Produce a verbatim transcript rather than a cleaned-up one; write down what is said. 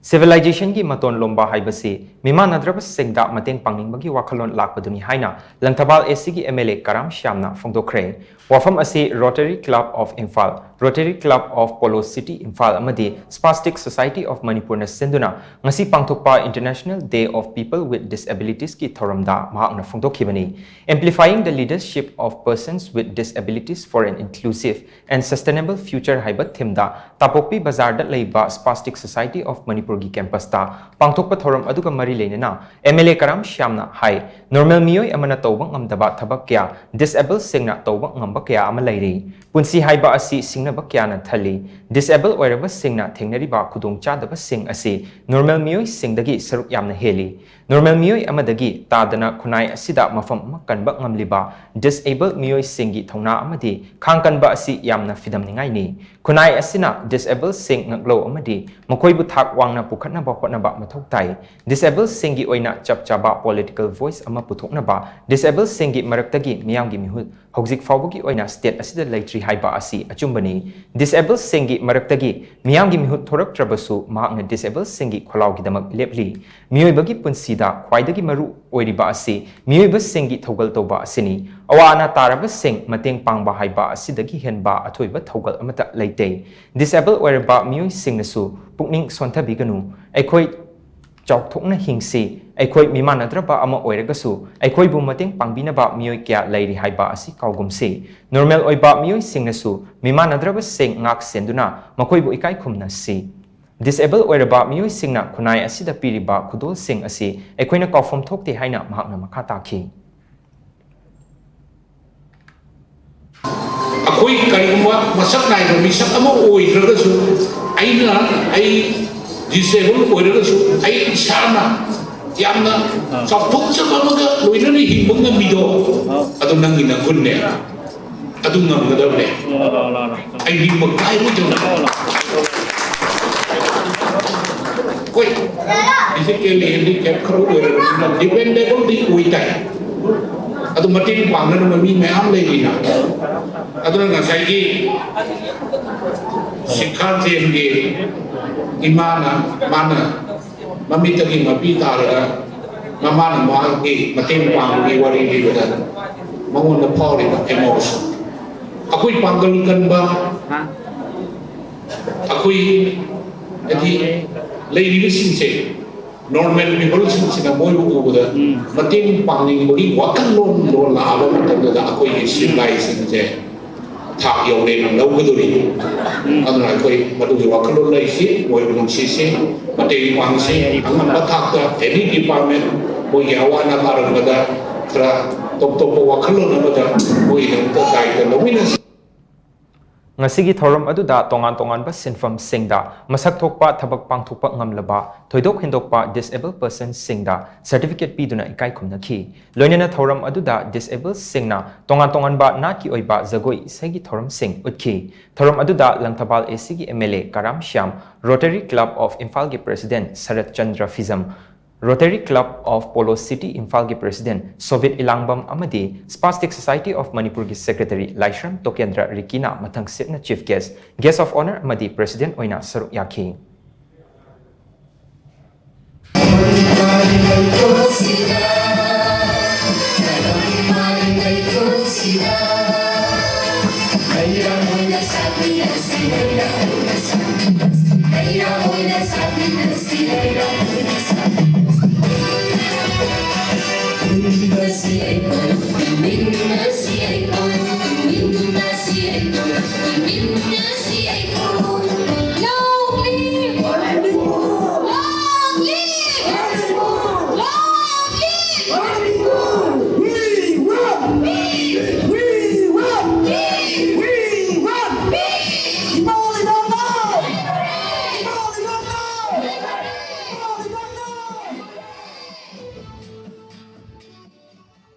Civilizationꯒꯤ ꯃꯇꯣꯟ ꯂꯣꯝꯕ ꯍꯥꯏꯕꯁꯤ ꯃꯤꯃꯥꯟꯅꯗ꯭ꯔꯕꯁꯤꯡꯗ ꯃꯇꯦꯡ ꯄꯥꯡꯅꯤꯡꯕꯒꯤ ꯋꯥꯈꯜꯂꯣꯟ ꯂꯥꯛꯄꯗꯨꯅꯤ ꯍꯥꯏꯅ Langthabal ꯑꯦꯁꯤꯒꯤ M L A Karam ꯁ꯭ꯌꯥꯝꯅ ꯐꯣꯡꯗꯣꯛꯈ꯭ꯔꯦ꯫ ꯋꯥꯐꯝ ꯑꯁꯤ Rotary Club of Imphal, Rotary Club of Polo City Imphal ꯑꯃꯗꯤ Spastic Society of ꯃꯅꯤꯄꯨꯔꯅ ꯁꯤꯟꯗꯨꯅ ꯉꯁꯤ ꯄꯥꯡꯊꯣꯛꯄ International Day of People with Disabilitiesꯀꯤ ꯊꯧꯔꯝꯗ ꯃꯍꯥꯛꯅ ꯐꯣꯡꯗꯣꯛꯈꯤꯕꯅꯤ꯫ Amplifying the Leadership of Persons with Disabilities for an Inclusive and Sustainable Future ꯍꯥꯏꯕ ꯊꯤꯝꯗ ꯇꯥꯄꯣꯛꯄꯤ ꯕꯖꯥꯔꯗ ꯂꯩꯕ Spastic Society of ꯃꯅꯤꯄꯨꯔꯒꯤ ꯀꯦꯝꯄꯁꯇ ꯄꯥꯡꯊꯣꯛꯄ ꯊꯧꯔꯝ ꯑꯗꯨꯒ ꯃꯔꯤ ꯂꯩꯅꯅ ꯑꯦꯝ ꯑꯦꯜ ꯑꯦ ꯀꯔꯥꯝ ꯁ꯭ꯌꯥꯝꯅ ꯍꯥꯏ, ꯅꯣꯔꯃꯦꯜ ꯃꯤꯑꯣꯏ ꯑꯃꯅ ꯇꯧꯕ ꯉꯝꯗꯕ ꯊꯕꯛ ꯀꯌꯥ ꯗꯤꯁꯑꯦꯕꯜꯁꯤꯡꯅ ꯇꯧꯕ ꯉꯝꯕ ꯀꯌꯥ ꯑꯃ ꯂꯩꯔꯤ꯫ ꯄꯨꯟꯁꯤ ꯍꯥꯏꯕ ꯑꯁꯤ ꯁꯤꯡꯅꯕ ꯀꯌꯥꯅ ꯊꯜꯂꯤ꯫ ꯗꯤꯁꯑꯦꯕꯜ ꯑꯣꯏꯔꯕꯁꯤꯡꯅ ꯊꯦꯡꯅꯔꯤꯕ ꯈꯨꯗꯣꯡꯆꯥꯗꯕꯁꯤꯡ ꯑꯁꯤ ꯅꯣꯔꯃꯦꯜ ꯃꯤꯑꯣꯏꯁꯤꯡꯗꯒꯤ ꯁꯔꯨꯛ ꯌꯥꯝꯅ ꯍꯦꯜꯂꯤ꯫ ꯅꯣꯔꯃꯦꯜ ꯃꯤꯑꯣꯏ ꯑꯃꯗꯒꯤ ꯇꯥꯗꯅ ꯈꯨꯟꯅꯥꯏ ꯑꯁꯤꯗ ꯃꯐꯝ ꯑꯃ ꯀꯟꯕ ꯉꯝꯂꯤꯕ ꯗꯤꯁꯑꯦꯕꯜ ꯃꯤꯑꯣꯏꯁꯤꯡꯒꯤ ꯊꯧꯅꯥ ꯑꯃꯗꯤ ꯈꯥꯡ ꯀꯟꯕ ꯑꯁꯤ ꯌꯥꯝꯅ ꯐꯤꯗꯝꯅꯤꯡꯉꯥꯏꯅꯤ꯫ ꯈꯨꯟꯅꯥꯏ ꯑꯁꯤꯅ ꯗꯤꯁꯑꯦꯕꯜꯁꯤꯡ ꯉꯥꯛꯂꯧ ꯑꯃꯗꯤ ꯃꯈꯣꯏꯕꯨ ꯊꯥꯛ ꯋꯥꯡꯅ ꯄꯨꯈꯠꯅꯕ ꯍꯣꯠꯅꯕ ꯃꯊꯧ ꯇꯥꯏ꯫ ꯗꯤꯁꯑꯦꯕꯜꯁꯤꯡꯒꯤ ꯑꯣꯏꯅ ꯆꯞ ꯆꯥꯕ ꯄꯣꯂꯤꯇꯤꯀꯦꯜ ꯚꯣꯏꯁ ꯑꯃ ꯄꯨꯊꯣꯛꯅꯕ, ꯗꯤꯁꯑꯦꯕꯜꯁꯤꯡꯒꯤ ꯃꯔꯛꯇꯒꯤ ꯃꯤꯌꯥꯝꯒꯤ ꯃꯤꯍꯨꯠ ꯍꯧꯖꯤꯛ ꯐꯥꯎꯕꯒꯤ ꯑꯣꯏꯅ ꯁ꯭ꯇꯦꯠ ꯑꯁꯤꯗ ꯂꯩꯇ꯭ꯔꯤ ꯍꯥꯏꯕ ꯑꯁꯤ ꯑꯆꯨꯝꯕꯅꯤ꯫ ꯗꯤꯁꯑꯦꯕꯜꯁꯤꯡꯒꯤ ꯃꯔꯛꯇꯒꯤ ꯃꯤꯌꯥꯝꯒꯤ ꯃꯤꯍꯨꯠ ꯊꯣꯔꯛꯇ꯭ꯔꯕꯁꯨ, ꯃꯍꯥꯛꯅ ꯗꯤꯁꯑꯦꯕꯜꯁꯤꯡꯒꯤ ꯈꯣꯜꯂꯥꯎꯒꯤꯗꯃꯛ ꯂꯦꯞꯂꯤ꯫ ꯃꯤꯑꯣꯏꯕꯒꯤ ꯄꯨꯟꯁꯤꯗ ꯈ꯭ꯋꯥꯏꯗꯒꯤ ꯃꯔꯨ ꯑꯣꯏꯔꯤꯕ ꯑꯁꯤ ꯃꯤꯑꯣꯏꯕꯁꯤꯡꯒꯤ ꯊꯧꯒꯜ ꯇꯧꯕ ꯑꯁꯤꯅꯤ꯫ ꯑꯋꯥ ꯑꯅꯥ ꯇꯥꯔꯕꯁꯤꯡ ꯃꯇꯦꯡ ꯄꯥꯡꯕ ꯍꯥꯏꯕ ꯑꯁꯤꯗꯒꯤ ꯍꯦꯟꯕ ꯑꯊꯣꯏꯕ ꯊꯧꯒꯜ ꯑꯃꯠꯇ ꯂꯩꯇꯦ꯫ ꯗꯤꯁꯑꯦꯕꯜ ꯑꯣꯏꯔꯕ ꯃꯤꯑꯣꯏꯁꯤꯡꯅꯁꯨ ꯄꯨꯛꯅꯤꯡ ꯁꯣꯟꯊꯕꯤꯒꯅꯨ꯫ ꯑꯩꯈꯣꯏ ꯆꯥꯎꯊꯣꯛꯅ ꯍꯤꯡꯁꯤ꯫ ꯑꯩꯈꯣꯏ ꯃꯤꯃꯥꯟꯅꯗ꯭ꯔꯕ ꯑꯃ ꯑꯣꯏꯔꯒꯁꯨ, ꯑꯩꯈꯣꯏꯕꯨ ꯃꯇꯦꯡ ꯄꯥꯡꯕꯤꯅꯕ ꯃꯤꯑꯣꯏ ꯀꯌꯥ ꯂꯩꯔꯤ ꯍꯥꯏꯕ ꯑꯁꯤ ꯀꯥꯎꯒꯨꯝꯁꯤ꯫ ꯅꯣꯔꯃꯦꯜ ꯑꯣꯏꯕ ꯃꯤꯑꯣꯏꯁꯤꯡꯅꯁꯨ ꯃꯤꯃꯥꯟꯅꯗ꯭ꯔꯕꯁꯤꯡ ꯉꯥꯛ ꯁꯦꯟꯗꯨꯅ ꯃꯈꯣꯏꯕꯨ ꯏꯀꯥꯏ ꯈꯨꯝꯅꯁꯤ꯫ ꯗꯤꯁꯑꯦꯕꯜ ꯑꯣꯏꯔꯕ ꯃꯤꯑꯣꯏꯁꯤꯡꯅ ꯈꯨꯟꯅꯥꯏ ꯑꯁꯤꯗ ꯄꯤꯔꯤꯕ ꯈꯨꯗꯣꯜꯁꯤꯡ ꯑꯁꯤ ꯑꯩꯈꯣꯏꯅ ꯀꯥꯎꯐꯝ ꯊꯣꯛꯇꯦ ꯍꯥꯏꯅ ꯃꯍꯥꯛꯅ ꯃꯈꯥ ꯇꯥꯈꯤ꯫ ꯑꯩꯈꯣꯏ ꯀꯔꯤꯒꯨꯝꯕ ꯃꯁꯛ ꯅꯥꯏꯕ ꯃꯤꯁꯛ ꯑꯃ ꯑꯣꯏꯈ꯭ꯔꯒꯁꯨ, ꯑꯩꯅ, ꯑꯩ ꯗꯤꯁꯑꯦꯕꯜ ꯑꯣꯏꯔꯒꯁꯨ, ꯑꯩ ꯏꯁꯥꯅ ꯌꯥꯝꯅ ꯆꯥꯎꯊꯣꯛꯆꯕ ꯑꯃꯒ ꯂꯣꯏꯅꯅ ꯍꯤꯡꯕ ꯉꯝꯃꯤꯗꯣ, ꯑꯗꯨ ꯅꯪꯒꯤ ꯅꯒꯨꯟꯅꯦ꯫ ꯑꯗꯨ ꯉꯝꯒꯗꯕꯅꯦ꯫ ꯑꯩ ꯅꯤꯡꯕ ꯀꯥꯏꯔꯣꯏꯗꯕꯅꯦ꯫ ꯍꯣꯏ, ꯐꯤꯖꯤꯀꯦꯜꯂꯤ ꯍꯦꯟꯗꯤꯀꯦꯞ ꯈꯔ ꯑꯣꯏꯔꯕꯅꯤꯅ ꯗꯤꯄꯦꯟꯗꯦꯕꯜꯗꯤ ꯑꯣꯏ ꯇꯥꯏ꯫ ꯑꯗꯨ ꯃꯇꯦꯡ ꯄꯥꯡꯅꯅꯕ ꯃꯤ ꯃꯌꯥꯝ ꯂꯩꯔꯤꯅ꯫ ꯑꯗꯨꯅ ꯉꯁꯥꯏꯒꯤ ꯁꯤꯈꯥ ꯖꯦꯟꯒꯤ ꯏꯃꯥꯅ, ꯃꯥꯅ ꯃꯃꯤꯠꯇꯒꯤ ꯃꯄꯤ ꯇꯥꯔꯒ ꯃꯃꯥꯅ ꯃꯥꯒꯤ ꯃꯇꯦꯡ ꯄꯥꯡꯕꯒꯤ ꯋꯥꯔꯤ ꯂꯤꯕꯗ ꯃꯉꯣꯟꯗ ꯐꯥꯎꯔꯤꯕ emotion, ꯑꯩꯈꯣꯏ ꯄꯥꯡꯒꯜ ꯀꯟꯕ, ꯑꯩꯈꯣꯏ, ꯍꯥꯏꯗꯤ, ꯂꯩꯔꯤꯕꯁꯤꯡꯁꯦ, normal peopleꯁꯤꯡꯁꯤꯅ ꯃꯣꯏꯕꯨ ꯎꯕꯗ ꯃꯇꯦꯡ ꯄꯥꯡꯅꯤꯡꯕꯒꯤ ꯋꯥꯈꯜꯂꯣꯟꯗꯣ ꯂꯥꯛꯑꯕ ꯃꯇꯝꯗꯨꯗ ꯑꯩꯈꯣꯏꯒꯤ ꯁꯤꯕꯤꯂꯥꯏꯁꯤꯡꯁꯦ ꯊꯥꯛ ꯌꯧꯔꯦꯅ ꯂꯧꯒꯗꯧꯔꯤ꯫ ꯑꯗꯨꯅ ꯑꯩꯈꯣꯏ ꯃꯗꯨꯒꯤ ꯋꯥꯈꯜꯂꯣꯟ ꯂꯩꯁꯤ, ꯃꯣꯏꯕꯨ ꯅꯨꯡꯁꯤꯁꯤ, ꯃꯇꯦꯡ ꯄꯥꯡꯁꯤ, ꯑꯉꯝꯕ ꯊꯥꯛꯇ any department ꯃꯣꯏꯒꯤ ꯑꯋꯥ ꯑꯅꯥ ꯇꯥꯔꯛꯄꯗ ꯈꯔ ꯇꯣꯞ ꯇꯣꯞꯄ ꯋꯥꯈꯜꯂꯣꯟ ꯑꯃꯗ ꯃꯣꯏꯒꯤꯗꯃꯛꯇ ꯗꯥꯏꯇ ꯂꯧꯃꯤꯟꯅꯁꯤ꯫ ꯉꯁꯤꯒꯤ ꯊꯧꯔꯝ ꯑꯗꯨꯗ ꯇꯣꯉꯥꯟ ꯇꯣꯉꯥꯟꯕ ꯁꯤꯟꯐꯝꯁꯤꯡꯗ ꯃꯁꯛ ꯊꯣꯛꯄ ꯊꯕꯛ ꯄꯥꯡꯊꯣꯛꯄ ꯉꯝꯂꯕ ꯊꯣꯏꯗꯣꯛ ꯍꯦꯟꯗꯣꯛꯄ disabled personꯁꯤꯡꯗ certificate ꯄꯤꯗꯨꯅ ꯏꯀꯥꯏ ꯈꯨꯝꯅꯈꯤ꯫ ꯂꯣꯏꯅꯅ ꯊꯧꯔꯝ ꯑꯗꯨꯗ disabled ꯁꯤꯡꯅ ꯇꯣꯉꯥꯟ ꯇꯣꯉꯥꯟꯕ ꯅꯥꯠꯀꯤ ꯑꯣꯏꯕ ꯖꯒꯣꯏ ꯏꯁꯩꯒꯤ ꯊꯧꯔꯝꯁꯤꯡ ꯎꯠꯈꯤ꯫ ꯊꯧꯔꯝ ꯑꯗꯨꯗ Langthabal ACꯒꯤ MLA Karam Shyam, Rotary Club of ꯏꯝꯐꯥꯜꯒꯤ President shirt Chandra Phijam, Rotary Club of Polo City ꯏꯝꯐꯥꯜꯒꯤ President ꯁꯣꯚꯤꯠ ꯏꯂꯥꯡꯕꯝ ꯑꯃꯗꯤ Spastic Society of ꯃꯅꯤꯄꯨꯔꯒꯤ Secretary Laishram ꯇꯣꯀꯦꯟꯗ꯭ꯔ ꯔꯤꯀꯤꯅ ꯃꯊꯪꯁꯤꯠꯅ Chief Guest, Guest of Honour ꯑꯃꯗꯤ President ꯑꯣꯏꯅ ꯁꯔꯨꯛ ꯌꯥꯈꯤ꯫